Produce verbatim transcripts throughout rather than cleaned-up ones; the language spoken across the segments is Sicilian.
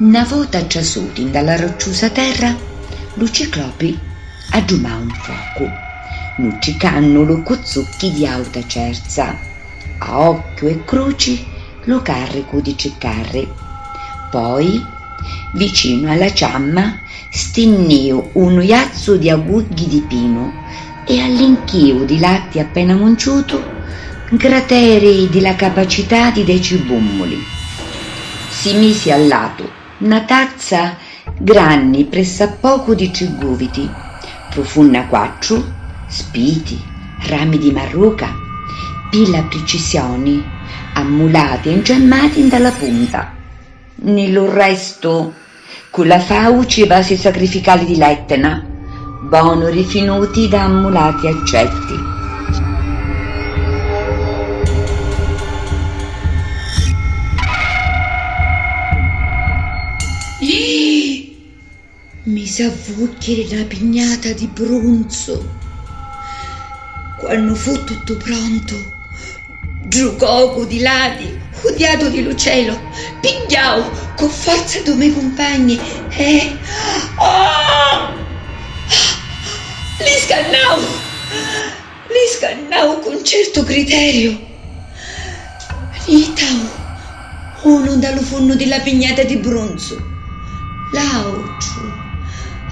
Na vota trasuti nta la rocciusa terra, lu ciclopi addumau un focu, nutricannu lu cu zucchi di auta cerza, a occhiu e cruci lu carricu di tri carri. Poi, vicinu a la ciamma, stinniu unu jazzu di agugghi di pinu e allinchiu di latti appena munciutu ncrateri di la capacità di deci bummuli. Si misi a latu na tazza granni pressappocu di tri guviti, prufunna quattru, spiti, rami di marruca, pi la pricisioni, ammulati e nciammati nta la punta. Ni lu restu, cu la fauci vasi sacrificali di l'Etna, bonu rifinuti da ammulati accetti. Mi s'avvucchiri na pignata di brunzu. Quannu fu tuttu prontu, ddu cocu di ladi, udiatu di lu celu, pigghiau cu forza du me cumpagni e, oh! Li scannau! Li scannau cu un certu criteriu. Nni jittau unu nta lu funnu di la pignata di brunzu, l'autru,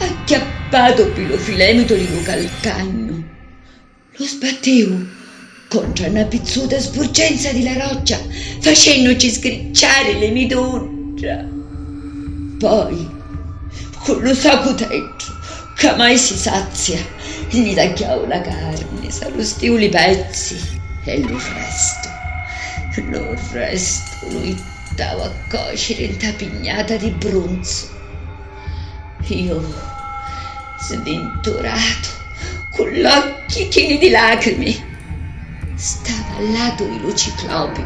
acchiappatu pi lu filemitu di lu calcagnu, lu sbattiu contra na pizzuta spurcenza di la roccia, facennuci sgricciari li midudda. Poi, cu lu so cuteddu, ca mai si sazia, nni tagghiau la carni, s'arrustiu li pezzi e lu restu, lu restu lu jittau a cociri nta pignata di brunzu. Iu, svinturatu, cu l'occhi chini di lacrimi, stava a latu di lu ciclopi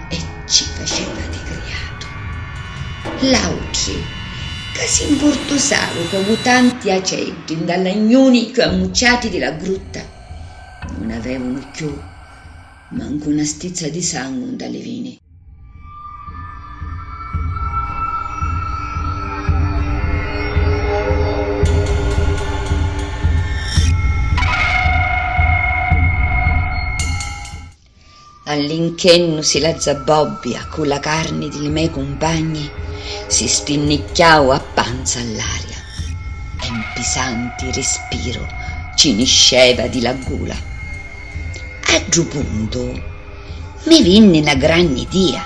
e ci faceva di criatu. L'autri, ca si mpurtusaru comu tanti aceddi nta l'agnuni cchiù ammucciati di la grutta, nun avevunu cchiù mancu na stizza di sangu nta li vini. Allinchennusi la zabobbia cu la carni di li me cumpagni, si stinnicchiau a panza all'aria e 'n pisanti rispiru ci nisceva di la gula. A ddu puntu mi vinni na granni idia.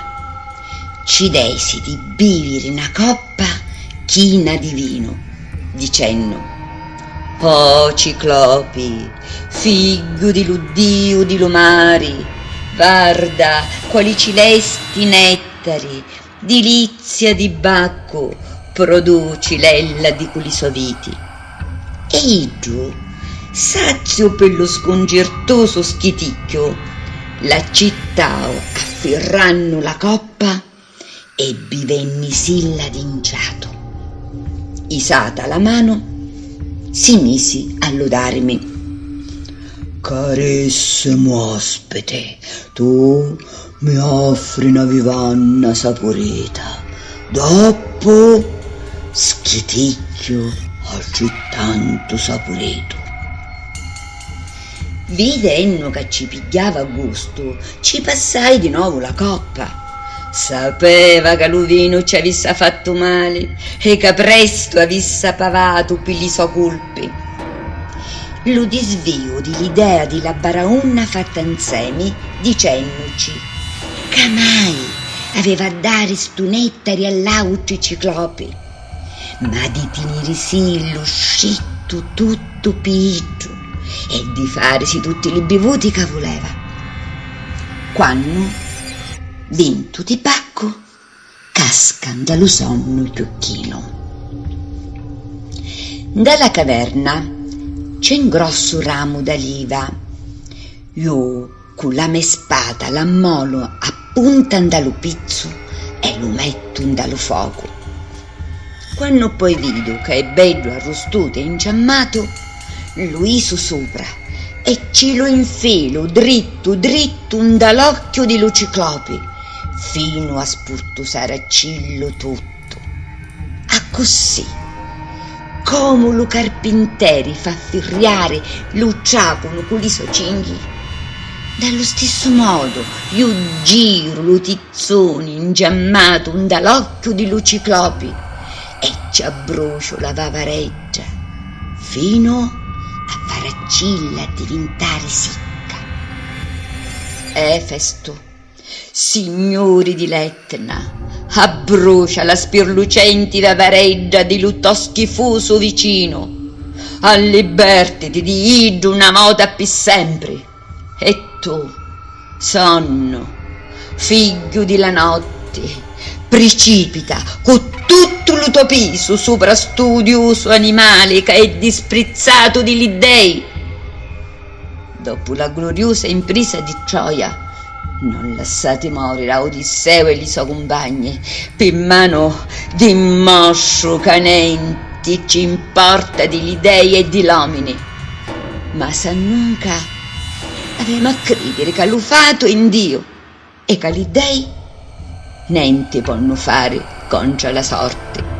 Ci desi di biviri na coppa china di vinu, dicennu: "Oh Ciclopi, figghiu di lu diu di lu mari, varda quali cilesti nettari, dilizia di Baccu, produci l'ella di cu li so viti." E iddu, saziu pi lu scungirtusu schiticchiu, l'accittau affirrannu la coppa e bivennisilla di 'nciatu. Isata la manu, si misi a ludarimi: "Carissimu ospiti, tu mi offri na vivanna sapurita, doppu schiticchiu altrittantu sapuritu." Vidennu ca ci pigghiava gustu, ci passai di novu la coppa. Sapeva ca lu vinu ci avissa fattu mali e ca prestu avissa pavatu pi li so culpi. Lu disviu di l'idea di la baraunna fatta 'nsemi dicennuci ca mai aveva a dari stu nettari all'autri ciclopi, ma di tinirisillu strittu tuttu pi iddu e di farisi tutti li bivuti ca vuleva. Quannu, vintu di Baccu, casca nta lu sonnu cchiù chinu. Nta la caverna c'è un grossu ramu d'aliva. Ju cu la me spata l'ammolu a punta nta lu pizzu e lu mettu nta lu focu. Quannu poi vidu ca è beddu arrustutu e inciammatu, lu isu supra e ci lu infilu drittu drittu nta l'occhiu di lu ciclopi, finu a spurtusaraccillu tuttu. Così, comu lu carpinteri fa firriari lu tràcunu cu li so cinghi, da lu stissu modu iu giru lu tizzuni ngiammatu nda l'occhiu di lu ciclopi e ci abbruciu la vavaredda finu a faraccilla addivintari sicca. Efestu, signuri di l'Etna, abbrucia la spirlucenti vavaredda di lu to schifusu vicinu, allibèrtiti di iddu na vota pi sempri. E tu, sonnu, figghiu di la notti, pricipita cu tuttu lu to pisu supra stu udiusu animali ca è disprizzatu di li dei. Dopu la gluriusa imprisa di Troia, non lassati mòriri a Odisseu e li so cumpagni pi manu di un mostru ca nenti ci importa di li dei e di l'omini. Ma s'annunca avemu a cridiri ca lu fatu è in Diu e ca li dei nenti ponnu fari contra la sorti.